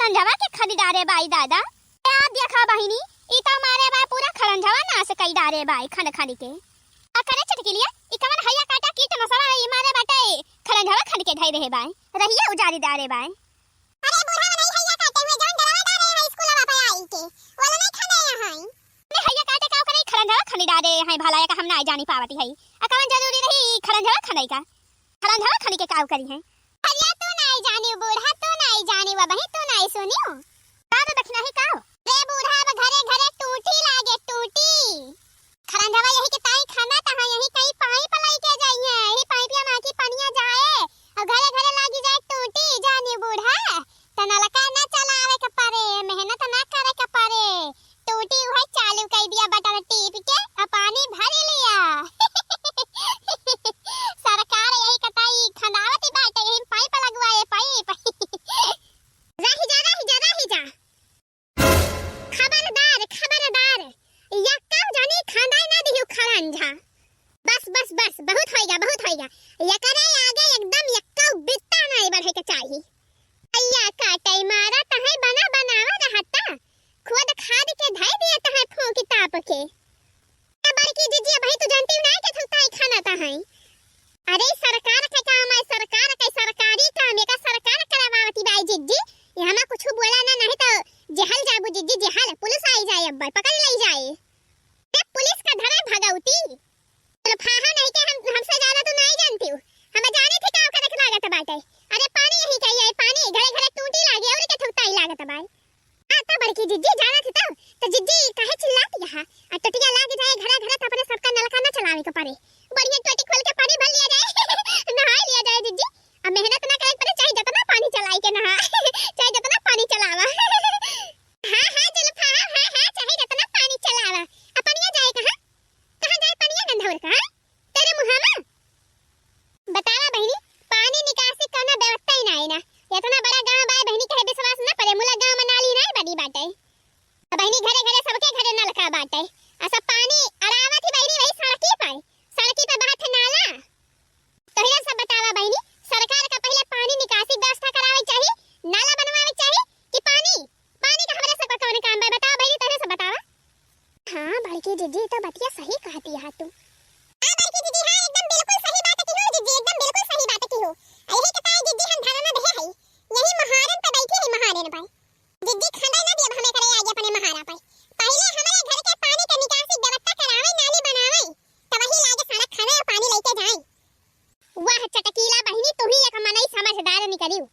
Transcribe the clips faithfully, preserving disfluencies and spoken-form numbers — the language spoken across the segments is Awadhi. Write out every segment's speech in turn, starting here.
खरंझवा के खनी डारे बाई दादा। ए, आ देखा बहिनी, ई तो मारे बाय पूरा खरंझवा नास कई डारे बाय खन खन के। आ करे चटकिलिया, ई कवन हैया काटा कीट मसवा है, ई मारे बाटे खरंझवा खन के धई रहे बाय, रहिया उजारी डारे बाय। अरे बूढ़ा मनई हैया काटे हुए जौन डरावा डारे हैं स्कूलवा पे आई के, वो लो नहीं खने हैं। ने हैया काटे का करे खरंझवा खनी डारे हैं भला, या का हम नाई जानी पावती है। आ कवन जरूरी रही खरंझवा खने का? खरंझवा खनी के काव करी है? अरे तू नाई जानी बूढ़ा, तू नाई जानी, वह बही तू नाई सुनियो। का तो दखिना ही काव? रे बूढ़ा, अब घरे घरे टूटी लागे, टूटी। खरंझवा यही के ताई खाना तहाँ यही कहीं पाइप लाई के जाई है, यही पाइपिया में की पनिया जाए, और घरे घरे लागी जाए टूटी, जानी बूढ़ा। त नलका न चलावे के परे, मेहनत न करे के परे। टूटी उहे चालू कई दिया बटन टीप के, आ पानी भरी लिया। सरकार यही कताई खंदावती बाटे, यही पाइप लगवाए, पाइप। रही जा, रही जा, रही जा। खबरदार, खबरदार, यक्का जानी खंदाई ना दिहु खरंझा। बस, बस, बस, बहुत होइगा, बहुत होइगा। यकरे आगे एकदम यक्का बित्ता नाई बढ़े के चाही। अइया काटई मारा तहै बना बनावा रहता, खुद खाद के धई दिया तहै फूंकी ताप के। ए बड़की जिज्जी, अबही तू जानती ना के थुताई खाना तहै। अरे सरकार के काम है, सरकार के सरकारी काम, एका सरकार करवावती बाई जिज्जी। यहाँ कुछ बोला ना, नहीं तो जेहल जाबू जिज्जी, जेहल, पुलिस आई जाए, अब्बा पकड़ ले जाए। ए पुलिस का धरे भगौती। चलो फाहा नहीं के हम, हमसे ज्यादा तू नहीं जानती हो। हम जाने थे का करे के लागत बाटे। अरे पानी यही चाहिए, पानी घरे घरे टूटी लागे और के थुताई लागत बाई। आ, त बड़की जिज्जी जानत ही तब, त जिज्जी काहे चिल्लात यहाँ? आ टोटिया लाग जाए घरा घरा त अपने सबका नलका न चलावे के परे। बढ़िया टोटी खोल के पानी भर लिया जाए, नहाए लिया जाए जिज्जी। आ मेहनत ना करे के परे, चाहे जितना पानी चलाई के नहा, चाहे जितना पानी चलावा। हाँ, हाँ, जुल्फा, हाँ, हाँ, हाँ, चाहे जितना पानी चलावा। आ पनिया जाए कहाँ? कहाँ जाए पनिया गंधौर का, हाँ? तेरे मुहामा? बतावा बहिनी, पानी निकासी कौनो व्यवस्था ही नाई ना। इतना बड़ा गांव बाय बहिनी, कहे विश्वास ना पड़े, मुला गांव में नाली नाई बनी बाटे। अब बहिनी घरे घरे सबके घरे नलका बाटे। आ सब पानी अड़ावत ही बहिनी वही सड़की पर, सड़की पर बहत है नाला। तोहरा सब बतावा बहिनी, सरकार का पहले पानी निकासी व्यवस्था करावे चाही, नाला बनवावे चाही कि पानी, पानी का हमरे सब का कौन काम बा? बतावा बहिनी, तोहरा सब बतावा। हाँ, बड़की जिज्जी, तो बतिया सही कहती है तू। हाँ, बड़की जिज्जी, हाँ, एकदम बिल्कुल सही बात की हो, जिज्जी, एकदम बिल्कुल सही बात की हो। यही के ताई जिज्जी हम धरना दे है, यही महारन पे बैठी है, महारन पे। जिज्जी, खंडा ना दिया हमें करे आगे अपने महारा पे। पहले हमारे घर के पानी के निकासी व्यवस्था करावे, नाली बनावे, तो वही लागे सड़क खावे और पानी लेके जाए। वाह चटकीला बहिनी, तू ही एक मनई समझदार निकलियो।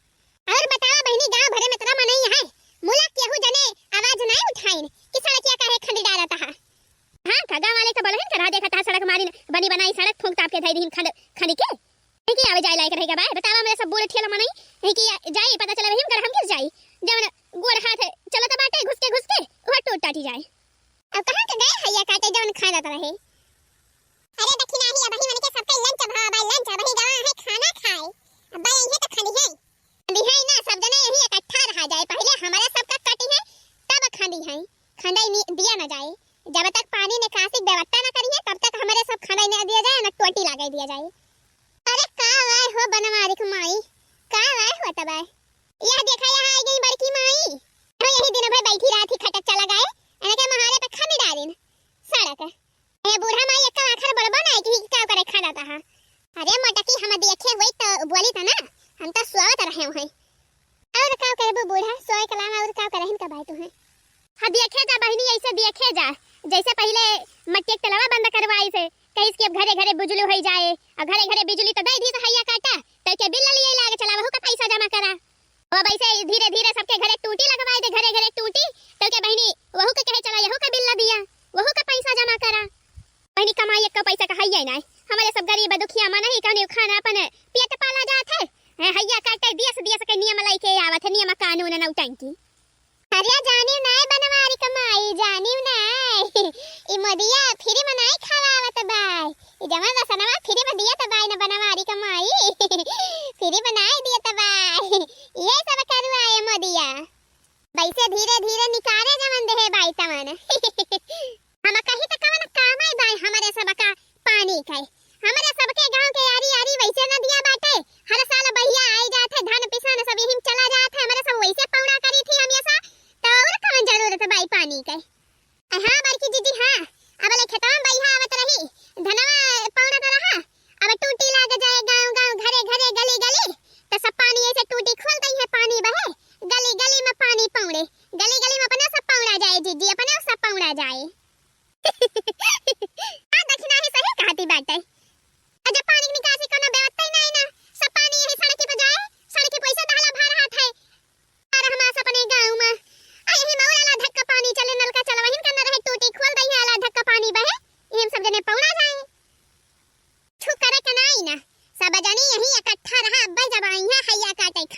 और बतावा बहिनी, गांव भरे में इतना मनई है, मुला केहू जने आवाज नाई उठाइन कि सड़किया काहे खंड डालत हा? हाँ, का गांव वाले तो बोलहिन करा, देखत हा सड़क मारिन, बनी बनाई सड़क फूंक ताप के धई दीहिन खंड, खंड के। नहीं कि आवे जाए लायक रहेगा बाय, बतावा मेरे सब बूढ़ ठेला मनई, नहीं कि जाई, पता चला वही में गड़हम गिर जाई, जवन गोड़ हाथ चलत बाटे घुस के घुस के, वह टूट टाटी जाए। अब कहाँ के गए हैया काटे जवन खानत रहे? अरे दखिना ही, अबही मन के सबके lunch भा बाय, lunch, अबही गवा है खाना खाए। अब्बा यही तो खली है। अभी है ना, सब जने यही इकट्ठा रहा जाए, पहले हमारे सबका कटी है, तब खंदी है, खंदाई नि-, दिया ना जाए। जब तक पानी निकासी व्यवस्था ना करी है, तब तक हमारे सब खंदाई ना दिया जाए, ना टोटी लगाई दिया जाए। अरे का वाय हो बनवारी के माई, का वाय हो तब आए? यह देखा, यहाँ आई गई बड़की माई। तो यही दिन भर बैठी रहा थी, खटक चला गए, इनके महारे पे खंद डालिन सड़क। ए बूढ़ा माई, एक आखर बड़बो ना है कि का करे खंदा तहा। अरे मोटकी, हम देखे हुई तो बोली था ना, हम तो सोवत रहे हुए। और का करबू बूढ़ा, सोए के अलावा और का करहिन का बाय तू है? हाँ देखे जा बहिनी, ऐसे देखे जा, जैसे पहले मट्टी के तलवा बंद करवाई से, कहिस कि अब घरे घरे बिजुली होई जाए, और घरे घरे बिजुली तो दे दी तो हैया काटा, तो के बिल लिए लागे चला, वहू का पैसा जमा करा। अब ऐसे धीरे धीरे सबके घरे टूटी लगवाई दे, घरे घरे टूटी, तो के बहिनी वहू के कहे चला, यहू का बिल दिया, वहू का पैसा जमा करा। बहिनी कमाई एक पैसा का हैया नाई, हमारे सब गरीब दुखिया मन ही कहने खाना अपन पेट पाला जात है। हैं, हैया काटे दियस दियस के नियम लइके आवत है, नियम कानून नौटंकी। अरे जानियो नाय बनवारी क माई, जानियो नाय। ई मोदिया फ्री में नाय खवावत बाय। ई जवन रसनवा फ्री में दियत बाय न बनवारी क माई। फ्री में नाय दियत बाय। ये सब करुआ ए मोदिया। वैसे धीरे धीरे निकाले जवन देहे बाय तवन। हम कही त कवन काम आई बाय हमरे सबका पानी के। हमरे सबके गांव के यारी यारी वैसे नदिया बाटे। हर साल बहिया आई जात है, धान पिसान सब यही में चला जात है। हमरे सब वैसे पौड़ा करी थी हम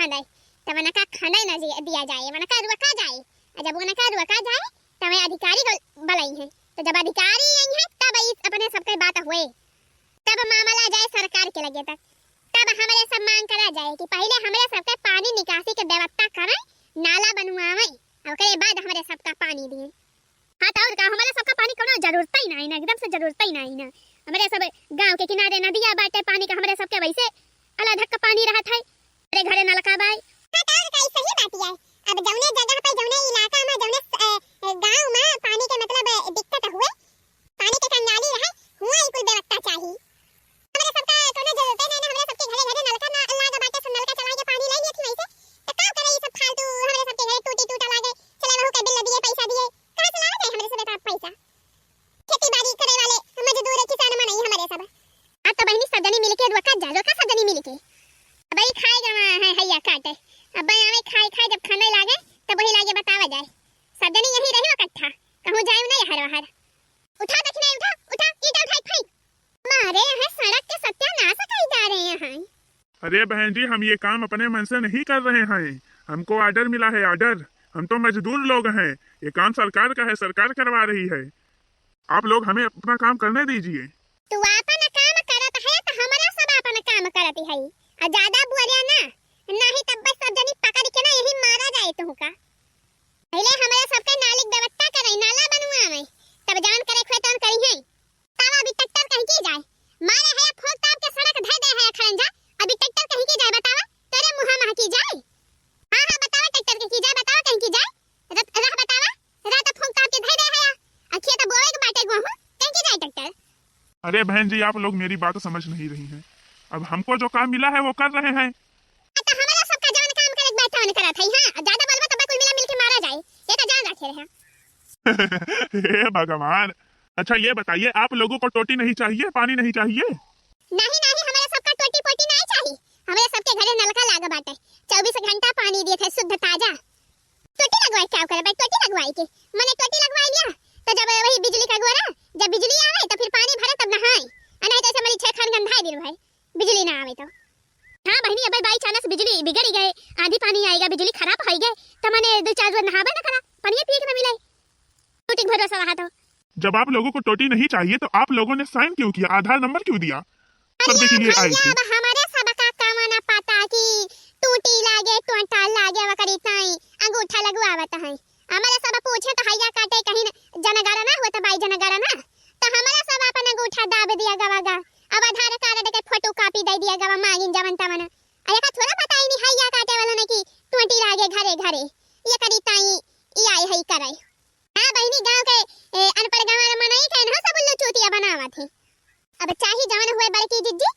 खंदई, तब उनका खंदई ना दिया जाए, उनका रोका जाए। और जब उनका रोका जाए, तब अधिकारी को बुलाई हैं। तो जब अधिकारी आई हैं, तब ई अपने सबके बात हुए, तब मामला जाए सरकार के लगे तक, तब हमरे सब मांग करा जाए कि पहले हमरे सबके पानी निकासी के व्यवस्था करें, नाला बनवावें, ओकरे बाद हमरे सबका पानी दिए। हाँ, तो और का, हमरे सबका पानी कौनो जरूरत ही नहीं ना, एकदम से जरूरत ही नहीं ना। हमरे सब गांव के किनारे नदिया बाटे, पानी का हमरे सबके वैसे अलाधक का पानी रहत है, हमरे घरे नलका बाय। हाँ, तो और का, ई सही बात है। अब जौने जगह पे, जौने इलाका में, जौने स-, अ, अ, गांव में पानी के मतलब, अ, दिक्कत हुए, पानी के कंगाली रहे, हुआ ई कुल व्यवस्था चाही। हमरे सबका कौनो जरूरते नहीं ना, हमरे सबके घरे घरे नलका ना लाग बाटे, सब नलका चला के पानी ले लेत ही वैसे। तो का करे ई सब फालतू, हमरे सबके घरे टूटी टूटा लागे, चले बहू के बिल दिए, पैसा दिए, कहाँ से लावे जाए हमरे सब इतना पैसा? खेती बाड़ी करे वाले मजदूर किसान मनई हमरे सब। आ तो बहिनी सब जनी मिलके रोका जा, रोका सब जनी मिलके। अब ई खाए गवा है हैया काटे, अब आवे खाए खाए, जब खाने लागे तब वही लागे बतावा जाए। सब जनी यही रही इकट्ठा, कहूँ जाए नहीं हर बाहर। उठा दखिना, उठा, उठा, ईंटा उठाई, फेंक। मारे हैं सड़क के सत्यानाश कई जा रहे हैं। अरे बहन जी, हम ये काम अपने मन से नहीं कर रहे हैं, हमको ऑर्डर मिला है, ऑर्डर। हम तो मजदूर लोग हैं, ये काम सरकार का है, सरकार करवा रही है। आप लोग हमें अपना काम करने दीजिए। तू आपन काम करत है तो हमरा सब आपन काम करत है। आ ज्यादा बोलिया ना, नहीं तब बस सब जनी पकड़ के ना यही मारा जाए तुहका। पहले हमरे सबके नाली के व्यवस्था करे, नाला बनवावे, तब जवन करे खोए तवन करी है। बतावा अभी ट्रैक्टर कहीं की जाए, मारे है फूंक ताप के सड़क धर दे है खड़ंजा, अभी ट्रैक्टर कहीं की जाए बतावा, तेरे मुँह मह की जाए। हाँ, हाँ, बतावा ट्रैक्टर के की जाए, बतावा कहीं की जाए, रत-, राह बतावा, राह तो फूंक ताप के धर दे है, आ खेत बोए के बाटे गोहूँ, कहीं की जाए ट्रैक्टर। अरे बहन जी, आप लोग मेरी बात समझ नहीं रही हैं। अब हमको जो काम मिला है, वो कर रहे हैं। तो हमारा सबका जवन काम करे के बा, तवन करत है। हाँ, ज्यादा बोलबा तब कुल मिला मिल के मारा जाए। ये तो जान रखे रहे। हे भगवान। अच्छा, ये बताइए, आप लोगों को टोटी नहीं चाहिए, पानी नहीं चाहिए? नहीं, नहीं, हमारे सबका टोटी पोटी नहीं चाहिए। हमारे सबके घरे नलका लाग बाटे, चउबीस घंटा पानी देत है, शुद्ध ताजा। टोटी लगवाई क्या करे भाई, टोटी लगवाई के मने टोटी लगवाई लिया, तो जब वही बिजली का गोरा, जब बिजली आवे तो फिर पानी भरे तब नहाए, आ नहीं तो ऐसे मरी छेड़खान गंधाए दिन भाई, बिजली ना आवे तो। हाँ बहिनी, अगर by chance बिजली बिगड़ी गए, आंधी पानी आएगा, बिजली खराब होई गए, तो मने दो चार रोज नहाबे ना करा, पानी पिए के ना मिले, टोटी के भरोसा रहा तो। जब आप लोगों को टोटी नहीं चाहिए तो आप लोगों ने साइन क्यों किया, आधार नंबर क्यों दिया? करने के लिए आए थे। अब हमारे सबका कवन पता कि टूटी लागे, टोंटा लागे, वकरी ताई अंगूठा लगवावत है। हमारे सब पूछे तो हैया काटे कहीं जनगणना होत बाई जनगणना, तो हमारे सब अपन अंगूठा दाब दिया गवा गा। अब आधार कार्ड के फोटो कॉपी दे दिया गवा मांगिन जवन तवन। आ एका थोड़ा बताई नहीं हैया काटे वालों ने कि टोंटी लागे घरे घरे, ये करी ताई ई आए है करे। हाँ बहिनी, गाँव के, ए, अनपढ़ गंवार मनई के इन्हों सब उल्लू चूतिया बनावत है। अब चाही जवन हुए बड़की जिज्जी,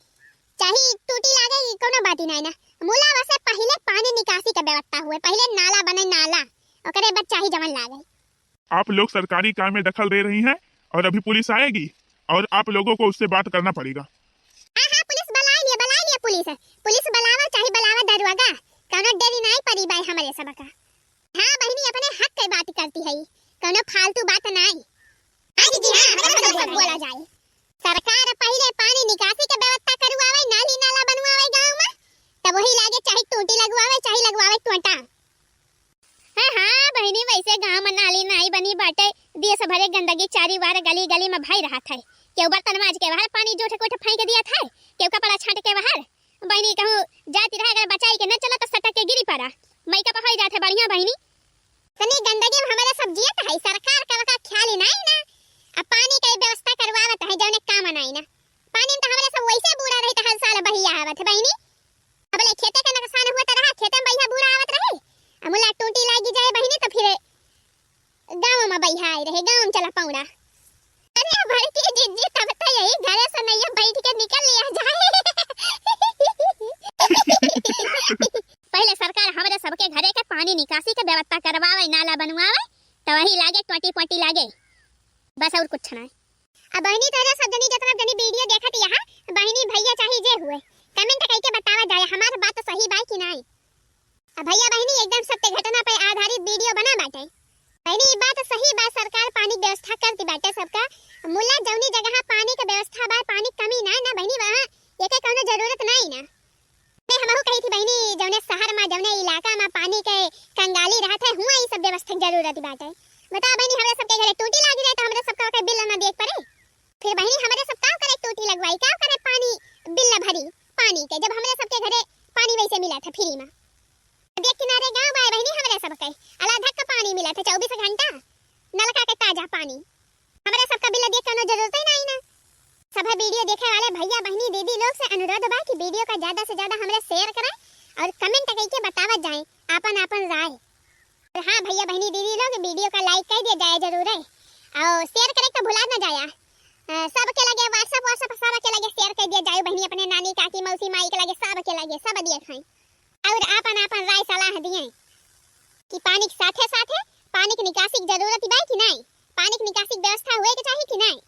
चाही टूटी लागे, ई कौनो बात ही नहीं ना। मुला वसे पहिले पानी निकासी के व्यवस्था हुए, पहिले नाला बने नाला, ओकरे बाद चाही जवन लागे। आप लोग सरकारी काम में दखल दे रही हैं और अभी पुलिस आएगी और आप लोगों को उससे बात करना पड़ेगा। हाँ, हाँ, पुलिस बुलाए लिए, बुलाए लिए पुलिस। पुलिस बुलावा चाहे बुलावा दरोगा, कौनो देरी नहीं पड़ी बाय हमरे सबका। हाँ बहिनी, अपने हक के बात करती है, कौनो फालतू बात नाई। हाँ दीदी, हाँ, हमरे सब बोला जाए। सरकार पहिले पानी निकासी के व्यवस्था करवावे, नाली नाला बनवावे गाँव में, तब वही लागे चाहे टूटी लगवावे, चाहे लगवावे टोंटा। हाँ, हाँ बहिनी, वैसे गाँव में नाली नाई बनी बाटे, देश भरे गंदगी चारी वार गली गली में भई रहत है। केहू बर्तन माज के बाहर पानी जूठ कूठ फेंक दियत है, केहू कपड़ा छांट के बाहर। बहिनी, कहूँ जाति रहे, अगर बचाई के न चला तो सटक के गिरी पड़ा। मइका पर होई जात है बढ़िया बहिनी। तनी गंदगी में हमारे सब जियत है, सरकार का वका ख्याल ही नाई ना। अब पानी के व्यवस्था करवावत है, जौने काम नाई ना। पानी में तो हमारे सब वैसे बूढ़ा रही तो हर साल बहिया आवत है बहिनी। अब ले खेते के नुकसान हुआ तो रहा, खेते में बहिया बूढ़ा आवत रही। अब मुला टूटी लागी जाए बहिनी तो फिर गाँव में बहियाए रहे, गाँव में चला पौड़ा। अरे बड़की जिज्जी, तब तो यही घरे से नहीं बैठ के निकल लिया जाए। पहले सरकार हमरे सबके घरे के पानी निकासी के व्यवस्था करवावे, नाला बनवावे, तो वही लागे टोटी पोटी लागे, बस और कुछ ना। अब बहिनी तोहरा सब जनी जितना जनी वीडियो देखत यहाँ, बहिनी भैया चाहे जे हुए, कमेंट करके बतावा जाए हमार बात सही बा कि नाई। अब भैया बहिनी एकदम सत्य घटना पे आधारित वीडियो बना बाटे। बहिनी, ई बात सही बा, सरकार पानी के व्यवस्था करती बाटे सबका। मुला जौनी जगह पानी के व्यवस्था बा, पानी के कमी ना, ना बहिनी, वहाँ एके कौनो जरूरत नाई ना। मैं हमहू कही थी बहिनी, जौने शहर में, जौने जरूरत बाटे। बतावा बहिनी, हमरे सबके घरे टूटी लागी जाए तो हमरे सबका के बिल ना दिए के पड़े? फिर बहिनी, हमरे सब का करे टूटी लगवाई, का करे पानी बिल ना भरी पानी के, जब हमरे सबके घरे पानी वैसे मिलत है फ्री में। नदिया किनारे गाँव बा बहिनी हमरे सबके, अलाधक का पानी मिलत है चउबीस घंटा, नलका के ताजा पानी। हमरे सबका बिल दिए के कउनो जरूरत ही नहीं ना। सब वीडियो देखे वाले भैया, बहिनी, दीदी लोग से अनुरोध बा कि वीडियो का ज्यादा से ज्यादा हमरे शेयर करें और कमेंट करके बतावत जाएं आपन आपन राय। और हाँ भैया, बहिनी, दीदी लोग, वीडियो का लाइक कर दिया जाए जरूर है और शेयर करे तो भुला ना जाया। अ, सबके लगे WhatsApp, WhatsApp सबके लगे शेयर कर दिया जाए बहिनी, अपने नानी, काकी, मौसी, माई के लगे, सबके लगे, सब दिए खाएं। और आपन आपन राय सलाह दिए कि पानी के साथे साथे पानी के निकासी की जरूरत बा कि नहीं, पानी के निकासी की व्यवस्था हुए के चाहिए कि नहीं।